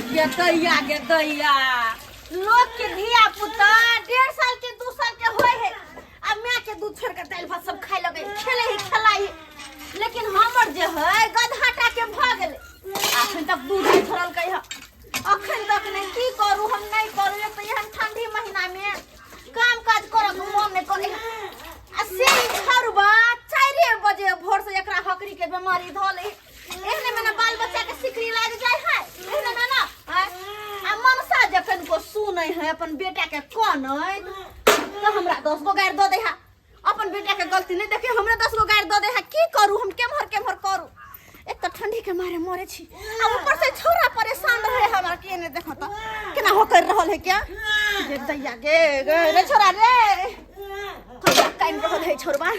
गे दैया, गे दैया, लोग के धिया पुता 1.5 साल के, 2 साल के होय है आ माय के दूध छोड़ के दालि भात सब खाए लगे, खेले ही खेलाई है। लेकिन हमर जे है गधाटा के भऽ गेलै, अखन तक दूध नहीं छोड़लकै है, अखन तक नहीं। की करू हम, नहीं करू। एक तऽ एहन ठंडी महीना में काम काज करऽ के मन नहीं करे आ से ई छरुआ 4 बजे भोर से एकरा हकरी के बीमारी धऽ ले। एहने में ना बाल बच्चा के सिकरी लागि जाय है, एहने में ना आँय? आ मनसा जखन को सुनै है अपन बेटा के कनैत तऽ हमरा 10 गो गारि दऽ दै है। अपन बेटा के गलती नहीं देखे, हमरा 10 गो गारि दऽ दै है। की करू हम, केम्हर केम्हर करू? एक तऽ ठंडी के मारे मरे छी आ ऊपर से छोरा परेशान रहे हमरा। के नहीं देखो तऽ केना हो कर रहल है क्या। गे दैया, गे गे रे छोरा रे, कैला कानि रहल है छोरबा,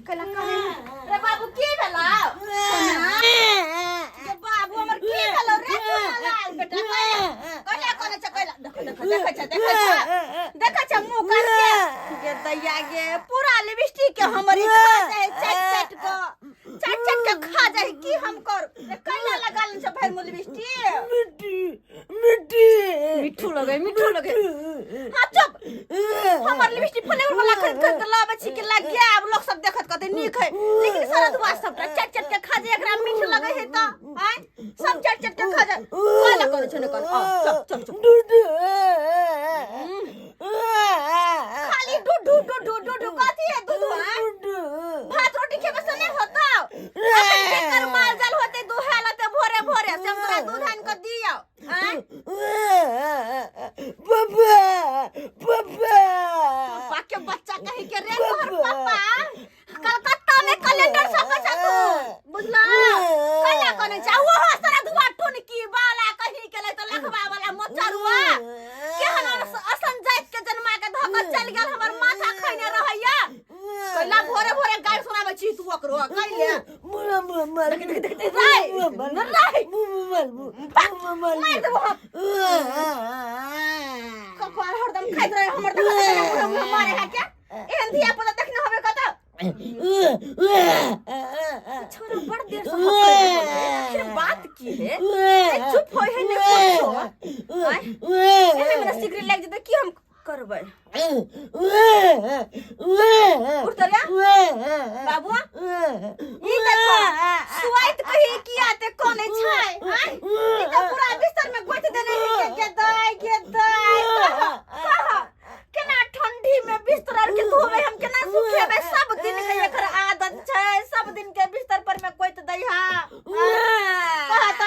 कैला काने रे? बाबू, की भेलौ सोना? गे बाबू हमर, की भेलौ रे चुनालाल बेटा? कैला कैला कोने छ? कैला? देखो देखो, देखै छ, देखै छ, देखै छ मुंह काट के। गे दैया गे, पूरा लिपस्टिक के हमर ई खा जाए, चट चट के, चट चट के खा जाए। की हम कर रे? कैला लगाल छ भरि मुँह लिपस्टिक? मिट्टी, मिट्टी। मिठू लगे, मिठू लगे। हाँ, चुप। हमर लिपस्टिक फलेवर वाला खरीद खरीद के लाबै छी कि लग गया, आब लोग सब देखत कहते नीक है, लेकिन सारा धुआ सबटा चट चट के खा जाए। एकरा मीठ लगे है त आय सब चट चट के खा जाए। काला करे छै ने कर। आ चुप चुप चुप। खाली do do do do do. कथी है दूध? भात रोटी खेबे से नहीं होता। अखन केकर माल जाल होते दुहे लते भोरे भोरे से हम तोरा दूध आनि के दियौ आँय? पापा, पापा। पापा के बच्चा कहीं के रे, तोहर पापा कलकत्ता में कैलेंडर सब बचा तू, बुझला? कैला कने चा ओहो सारा धुआ टुनकी वाला कहीं के ले तो लखवा वाला मोचरुआ केहन असन जात के जन्मा के धक चल गेल, हमर माथा खैने रहैया। कैला भोरे भोरे गारि सुनाबै छी तू ओकरो कैले? देख देख देख देख, राय राय, मार देबो हम। कपार हरदम खाइत रहे हमर। देखत मुँह मुँह मारे है क्या? एहन धिया पुता देखने होबे कतौ? छोरा बड़ देर से हक कर रहल है। आखिर बात की है? ए, चुप होय है नहीं कुछो? आँय? एने मेरा सिगरेट लागि जेतै, की हम करबै? उठ रे बाबू, ई देखो, सुआइत कही किया ते कोने छै आँय? ई त पूरा बिस्तर में गोति देने है। के के दाय, के दाय, कह कह, केना ठंडी में बिस्तर आर के धोबै हम, केना सुखेबै? सब दिन के एकर आदत छै, सब दिन के बिस्तर पर में गोति दै हा। कह त,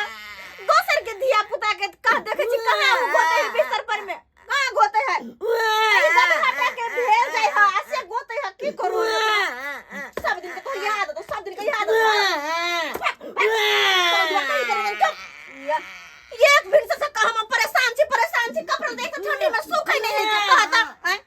दोसर के धिया पुता के कह देखै छी कहाँ ओ गोते है बिस्तर पर में, कहाँ गोते है? ई सब हटा के भेल जाइ हा आ से गोते है। की करू? सब दिन के तो याद तो सब दिन के याद एक भिन से कह हम परेशान छी, परेशान छी। कपड़ा देख के ठंडी में सूखे नहीं है के कहता हैं?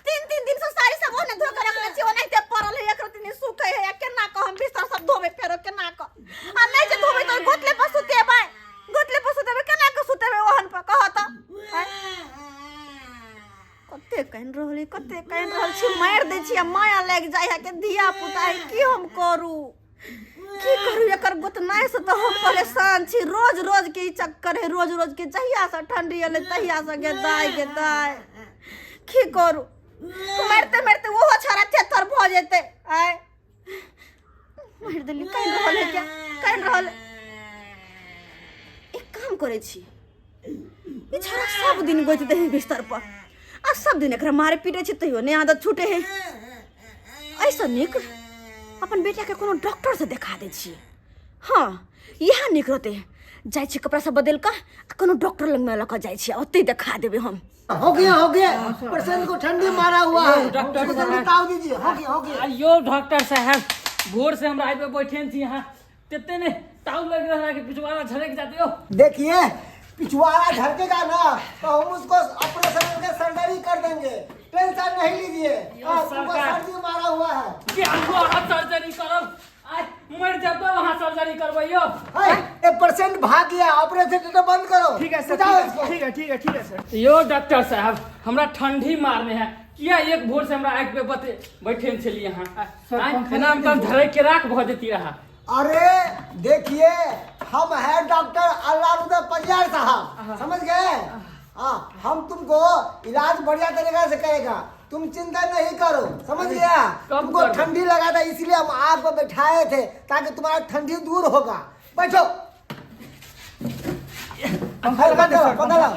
तीन तीन दिन से साड़ी सब ओने धो के रखने छी, ओनाहिते पड़ल है, एक रत्ती नहीं सूखे है। केना कह हम बिस्तर सब धोबे फेरो? केना कह? आ नहीं जे धोबे तो गोतले पर सुतेबै, गोतले पर सुतेबै। केना के सुतेबै ओहन पर, कहत? कते कानि रहल है, कते कानि रहल छी। मारि दै छी आ माया लागि जाइ है के धिया पुता है। की हम करू, की करू? एकर गोतनाइ से तऽ हम परेशान छी। रोज रोज के ई चक्कर है, रोज रोज के। जहिया से ठंडी एलै तहिया से गे दाय, गे दाय, की करू? मारिते मारिते ओहो छड़ा थेथर भऽ जेतै। आय, मारि देली। कानि रहल है क्या? कानि रहल है। एक काम करै छी, ई छड़ा सब दिन गोति दही बिस्तर पर आ सब दिन एकरा मारे पीटे छी, तैयो नहि आदत छूटे है। ऐसा नीक अपन बेटा के कोनो डॉक्टर से देखा दै छियै। हाँ, इएह नीक रहतै। जाइ छी कपड़ा सब बदलि कऽ आ कोनो डॉक्टर लगमे लऽ कऽ जाइ छी, ओतहि देखा देबै हम। हो गया, हो गया। पेशेंट को ठंडी मारा हुआ है। डॉक्टर उसको साहब। जल्दी ताव दीजिए। हो गया, हो गया। यो डॉक्टर साहब, भोर से हमरा आबि बैठे छी यहाँ, तेते ने ताव लग रहा है कि पिछवाड़ा झड़क जाते हो। देखिए, पिछवाड़ा झड़केगा ना तो हम उसको ऑपरेशन करके सर्जरी कर देंगे, टेंशन नहीं लीजिए। यो हाँ, तुमको सरकार। सर्दी मारा हुआ है। कि हमको अहाँ सर्जरी करब, आय मर जब वहाँ सर्जरी करबै यो। है, ये पेशेंट भाग गया, ऑपरेशन थिएटर बंद करो। ठीक है सर। बुझाओ ठीक है। इसको। ठीक है, ठीक है, ठीक है सर। यो डॉक्टर साहब, हमरा ठंडी मारने है। किया एक भोर से हमरा आँखि पे बते बैठे छलियै अहाँ? सर, आँय, पंखा एना मे तऽ झरक के राख भऽ जेती रहा। अरे देखिए, हम है डॉक्टर अल्लाह परियार साहब, समझ गए? हाँ, हम तुमको इलाज बढ़िया तरीका से करेगा, तुम चिंता नहीं करो, समझ गया? कब तुमको करबो? ठंडी लगा था इसलिए हम आपको बैठाए थे ताकि तुम्हारा ठंडी दूर होगा। बैठो। पंखा लगा दे सर, पंखा लाओ।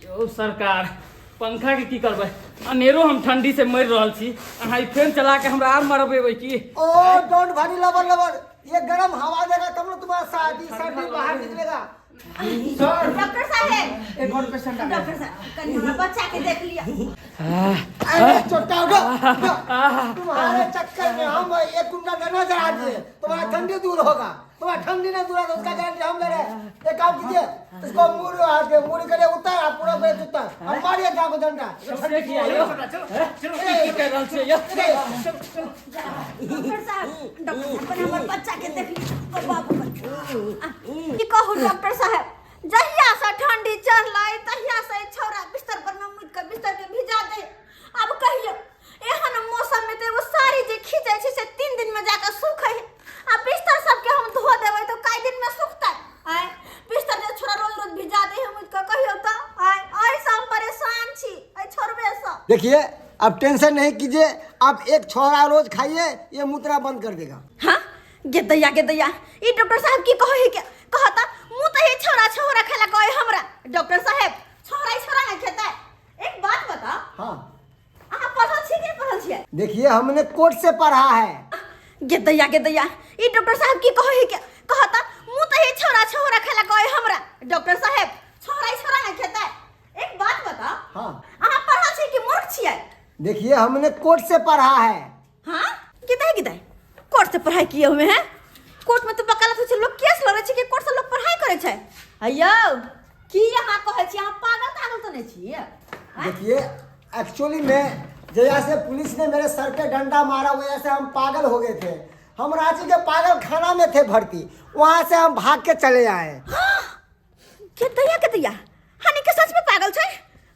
यौ सरकार, पंखा के की करबै? अनेरो हम ठंडी से मरि रहल छी, अहाँ ई फैन चला के हमरा आर मरबेबै की? ओ don't भारी लबर लबर, ये गर्म हवा देगा तब ना तुम्हारा शादी सर्दी बाहर निकलेगा। सर, डॉक्टर साहेब, एक और पेशेंट आ गया। डॉक्टर साहब, कनी हमरा बच्चा के देख लिया। अरे चोटा उठो, उठो। तुम्हारे चक्कर में हम एक कुंडा देना जरा दिए, तुम्हारा ठंडी दूर होगा। तुम्हारा ठंडी नहीं दूर होगा उसका गारंटी हम ले रहे हैं। एक काम कीजिए, इसको मुड़ी आके मुड़ी करे उतार, आप पूरा करे उतार, हम मारिए जाको को डंडा। सबसे की आयो? चलो चलो। की कर रहल छियै यौ? डॉक्टर साहब, डॉक्टर साहब, कनी हमर बच्चा के देख लिया। ओ बाबू, की कहू डॉक्टर साहब, जहिया से ठंडी चढ़लै तहिया से ई छौड़ा बिस्तर पर में मुद के बिस्तर के भिजा दे। आब कहियो, एहन मौसम में तऽ एगो साड़ी जे खींचै छै से 3 दिन में जाके सुखै है, आ बिस्तर सबके हम धो देबै तऽ कई दिन में सुखतै? आय, बिस्तर जे छोड़ा रोज रोज भिजा दे है मुद के, कहियो तऽ। आय, एहि से हम परेशान छी एहि छोड़बे से। देखिए, अब टेंशन नहीं कीजिए, आप एक छोड़ा रोज खाइए, ये मुतरा बंद कर देगा। हाँ, गे दैया, गे दैया, ई डॉक्टर साहब की कहै है के कहता मुँह तऽ हे छोड़ा छोड़ा खाला कहे हमरा। डॉक्टर साहब, छोड़ा ही छोड़ा नहीं खेतै। एक बात बताओ। हाँ। अहाँ पढ़ल छी कि पढ़ल छियै? देखिए, हमने कोर्ट से पढ़ा है। गे दैया, गे दैया, ई डॉक्टर साहब की कहै है के कहता मुँह तऽ हे छोड़ा छोड़ा खाला कहे हमरा। डॉक्टर साहब, छोड़ा ही छोड़ा नहीं खेतै। एक बात बताओ। हाँ। अहाँ पढ़ल छी कि मूर्ख छियै? देखिए, हमने कोर्ट से पढ़ा है। हाँ, किधर किधर कोर्ट से पढ़ाई किए हुए हैं? कोर्ट में तो वकालत होइ छै, लोग केस लड़ै छै कि कोर्ट से लोग पढ़ाई करै छै? अयौ, की अहाँ कहै छी? अहाँ पागल तागल तऽ नहि छियै? देखिए, एक्चुअली में जया से पुलिस ने मेरे सर पे डंडा मारा, वजह से हम पागल हो गए थे। हम रांची के पागल खाना में थे भर्ती, वहाँ से हम भाग के चले आए। के दैया, के दैया, हानि के सच में पागल छै?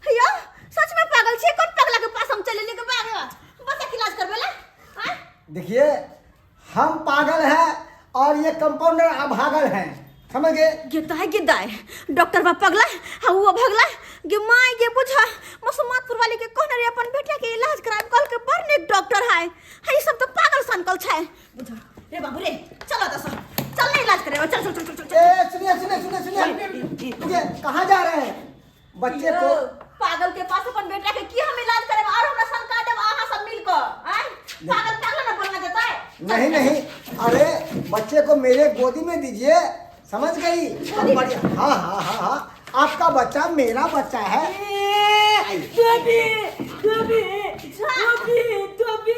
अयौ, सच में पागल छै? कोन पगला के पास हम चले के बाग बच्चा के इलाज करबे ला? आँय? देखिए, हम पागल हैं और ये कंपाउंडर अभागल हैं, समझ गए? गे दाय, गे दाय, डॉक्टर बा पगला, हाँ वो भगला। गे माय गे, बुझा मसमातपुर वाले के कहने रे अपन बेटा के इलाज कराब, कल के बड़ नीक डॉक्टर है। है ई सब तो पागल सनकल छै। बुझा रे बाबू रे, चलो तो सब चल ना इलाज करे, चल चल चल चल चल। ए सुनिए सुनिए सुनिए सुनिए, रुकिए, कहाँ जा रहे हैं बच्चे को? यौ, पागल के पास अपन बेटा के की हम इलाज करेब और हमरा सनका देब अहाँ सब मिल के? आय, पागल पागल ना बना देतै। नहीं नहीं, अरे बच्चे को मेरे गोदी में दीजिए, समझ गई? गोदी? बढ़िया। हाँ हाँ हाँ हाँ, आपका बच्चा मेरा बच्चा है। टोपी, टोपी, टोपी, टोपी।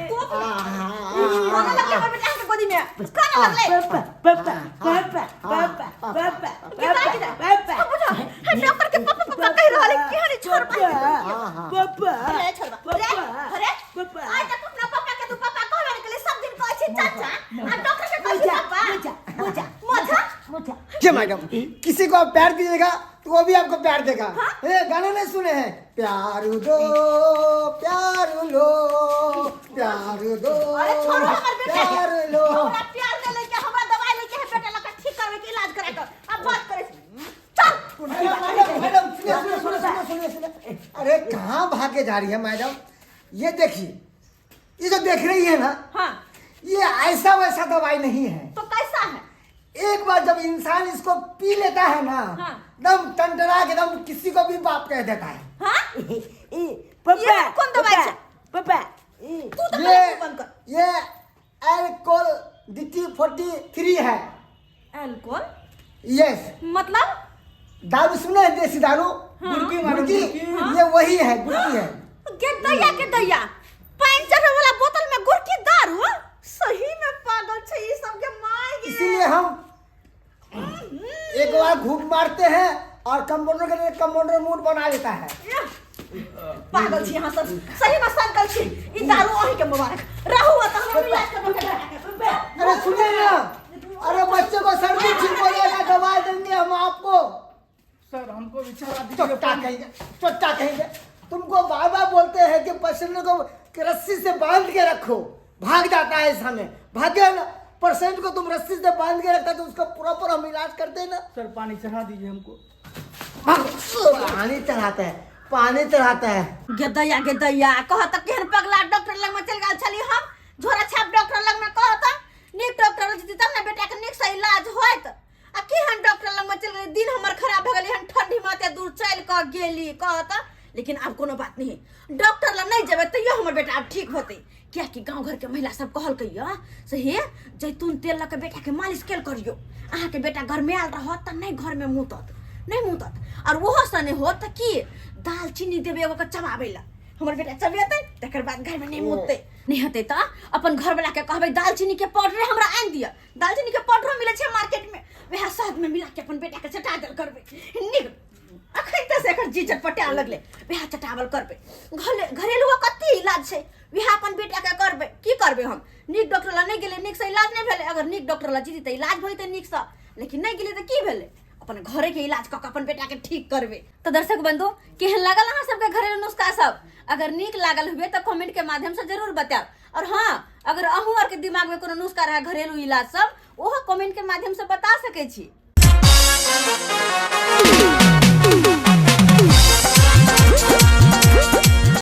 टोपी। हाँ, हाँ, हाँ, कोना लगलै हमर बेटा के गोदी में? कोना लगलै? पापा, पापा, पापा, पापा, पापा, किधर किधर? पापा, बुझा, हम डॉक्टर के पापा पापा कहि रहल है, केहन छोड़ पापा, हाँ। पापा, अरे छोड़बा, अरे अरे पापा, आइ तक अपना पापा के तू पापा कहबे के लिए सब दिन कहै छी चाचा, आ डॉक्टर के कहै छी पापा। मोजा, मोजा, मोजा। जी मैडम, किसी को आप प्यार दीजिएगा तो वो भी आपको प्यार देगा। ए गाना नहीं सुने हैं? प्यार दो, प्यार लो, प्यार दो, अरे छोड़ो हमर बेटा के। प्यार लो। हमरा प्यार दे लेके, हमरा दवाई लेके है बेटा लका ठीक करवे के इलाज करा के अब बात करे, चल। मैडम मैडम मैडम, सुनिए सुनिए सुनिए सुनिए सुनिए सुनिए, अरे कहाँ भागे जा रही है मैडम? ये देखिए, ये जो देख रही है ना, हाँ, ये ऐसा वैसा दवाई नहीं है। तो कैसा है? एक बार जब इंसान इसको पी लेता है ना, हाँ। एकदम टनटना के एकदम किसी को भी बाप कह देता है। हाँ? पापा, ये कौन दवाई है? पापा, तू तो ये पहले बंद कर। ये अल्कोहल DT 43 है। अल्कोहल? यस। मतलब? दारू सुने हैं, देसी दारू? गुड़की मारो, गुड़की, गुड़की। ये वही है, गुड़की है। गे दैया, के दैया, पानि चढ़े वाला बोतल में गुड़की दारू? सही में पागल छै ई सब के my गे। इसीलिए हम एक बार घूट मारते हैं और कंपाउंडर के लिए कंपाउंडर मूड बना लेता है। पागल छी अहाँ सब, सही में संकल छी। ई दारू अहीं के मुबारक रहू, त हम इलाज करबो के। अरे सुनिए ना, अरे बच्चे को सर्दी ठीक हो जाएगा, दवा देंगे हम आपको। सर, हमको भी चला दीजिए। चोट्टा कहेंगे, चोट्टा कहेंगे। तुमको बार बार बोलते हैं कि पेशेंट को कि रस्सी से बांध के रखो, भाग जाता है इस समय, भाग गया ना। पेशेंट को तुम रस्सी से बांध के रखता तो उसका प्रॉपर हम इलाज करते हैं ना। सर पानी चढ़ा दीजिए हमको। पानी चढ़ाता है, पानी चढ़ाता है। गेदैया गेदैया कहत केहन पगला डॉक्टर लग में चल गेल छली हम, झोरा छाप डॉक्टर लग में। कहत नीक डॉक्टर जैती तब ने बेटा के नीक से इलाज होइत, आ केहन डॉक्टर लग में चल गेली, दिन हमर खराब भऽ गेलै हन, ठंडी माते दूर चलि कऽ गेली। कहत लेकिन आब कोनो बात नहीं, डॉक्टर लग नहीं जेबै तैयो हमर बेटा आब ठीक होतै, कियाकि गाँव घर के महिला सब कहलकै यऽ से हे जैतून तेल लऽ के बेटा के मालिश केल करियौ, अहाँके बेटा गरमायल रहत तऽ नहि घर में मुतत, नहि मुतत। और ओहो से नहि होत तऽ की दालचीनी देबै एगो के चबाबै लए, हमर बेटा चबेतै तकर बाद घर में नहि मुततै। नहि हेतै तऽ अपन घरवला के कहबै दालचीनी के पाउडरे हमरा आनि दिअ, दालचीनी के पाउडरो मिलै छै मार्केट में, वएह शहद में मिला के अपन बेटा के चटा देल करबै। नीक अखन तऽ से एकर जी चटपटा लगलै, वएह चटावल करबै। घरेलू कते इलाज छै, वएह अपन बेटा के करबै। की करबै हम, नीक डॉक्टर लग नहि गेलै, नीक से इलाज नहि भेलै। अगर नीक डॉक्टर लग जेतै तऽ इलाज भइतै नीकसँ, लेकिन नहि गेलै तऽ की भेलै, अपन घरे के इलाज कऽ के अपन बेटा के ठीक करबै। तऽ दर्शक बंधु, केहन लागल अहाँ सबके घरेलू नुस्खा सब? अगर नीक लागल हुए तऽ कमेंट के माध्यम से जरूर बतायब। और हाँ, अगर अहूँ आरके दिमाग में कोनो नुस्खा रहे घरेलू इलाज सब, ओहो कमेंट के माध्यम से बता सकै छी।